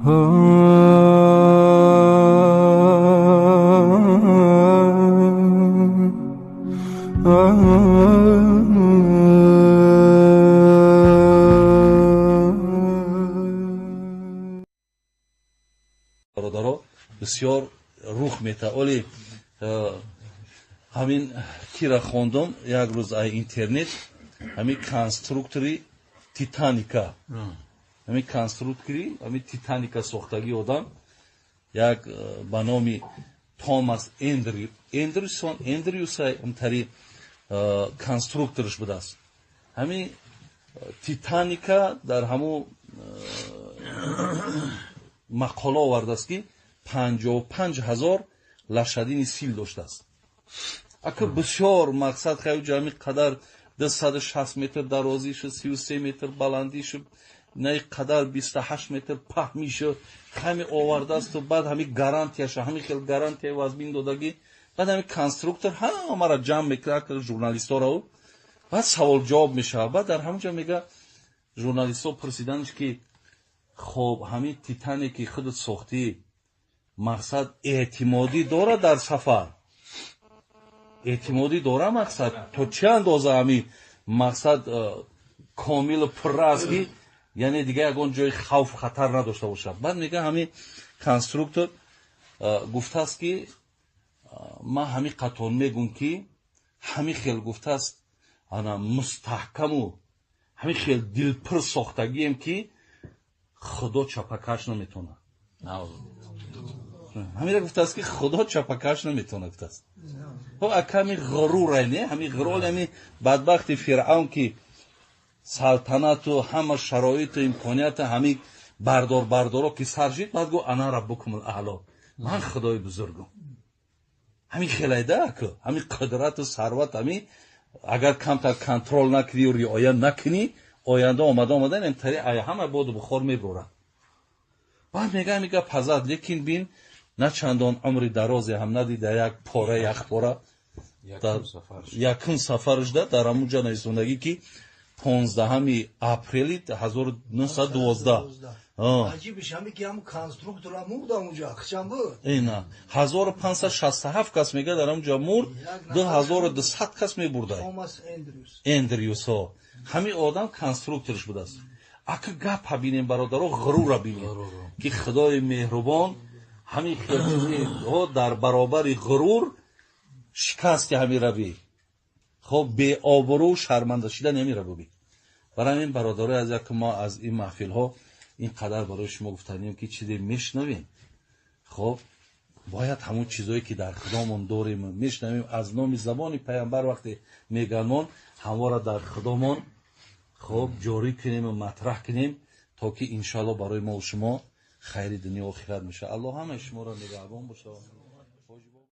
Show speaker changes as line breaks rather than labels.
Бародаро, бисёр рух мета. Оли ҳамин кира хондум як рӯз ай интернет, ҳамин конструктори Титаника, ҳамин конструктори ҳамин Титаника сохтагии одам як ба номи Томас Эндрюсон, Эндрюсай ҳамтари конструкторш будааст. Ҳамин Титаника дар ҳамун мақола овардааст, ки 55 000 лошадиный сил доштааст. Ака, бисёр мақсад хаю ҳамин қадар 260 метр дарозишу, 33 метр баландишу, на қадар 28 метр паҳмишу ҳами овардаасту. Баъд ҳами гарантияша, ҳами хел гарантия вазмин додагӣ. Баъд ҳами конструктор ҳамаро ҷамъ мекунад, журналистҳоро, баъд савол ҷавоб мешавад. Баъд дар ҳамон ҷо мега, журналистҳо пурсиданш, ки хоб, ҳамин Титаники худат сохтӣ, мақсад, эътимодӣ дорад дар сафар, эътимодӣ дора, мақсад, то чӣ андоза ҳами мақсад комилу пурра аст, ки яъне дига ягон ҷои хавф, хатар надошта бошад? Баъд мега, ҳамин конструктор гуфтааст, ки ман ҳамин қатон мегум, ки ҳамин хел гуфтааст, ана мустаҳкаму ҳамин хел дилпур сохтагием, ки Худо чапакаш наметавонад. Ҳамира гуфтааст, ки Худо чапакаш наметавонад, гуфтааст. Хоб, ака, ҳамин ғурур, не, ҳамин ғурур, ҳамин бадбахти Фиръавн, ки салтанату ҳама шароиту имконията ҳамин бардор бардоро ки сар шид, баъд гуфт: «Ана раббукумул аъло, ман худои бузургум». Ҳамин хелайда, аку, ҳамин қудрату сарват, ҳамин агар камтар контрол накунӣ, риоя накунӣ, оянда омада омада тари ҳама боду бухор мебурад. Баъд мега, ҳамин гап ҳазад, лекин бин, на чандон умри дарозе ҳам надида, як пора, як пора якум сафарашда дар ҳамун ҷа нависондагӣ, ки 15 апрели 1912.
Аҷибиш ҳами, ки ҳамун конструктора мурд ҳамунҷа, хичам буд.
Ина 1567 кас, мега, дар ҳамунҷа мурд, 2200 кас мебурда.
Томас Эндрюс.
Эндрюс, ҳо, ҳамин одам конструкторш будааст. Ака, гапа бинем, бародаро, ғурура бинем, ки Худои меҳрубон ҳамин хел чизҳо дар баробари ғурур шикасти ҳамин равӣ, хоб, беобрӯ, шарманда шидан ҳамин равӣ. Барои ҳамин, бародарои аз як, мо аз ин маҳфилҳо ин қадар барои шумо гуфтанем, ки чизе мешунавем, хоб, бояд ҳамон чизое, ки дар худомон дорем, мешунавем аз номи забони паямбар, вақте меганмон, ҳамвора дар худомон, хоб, ҷорӣ кунему матраҳ кунем, то ки иншоалло барои мо шумо хайри дунё охират мешавад. Аллоҳ ҳамаи шуморо нигаҳбон бошад.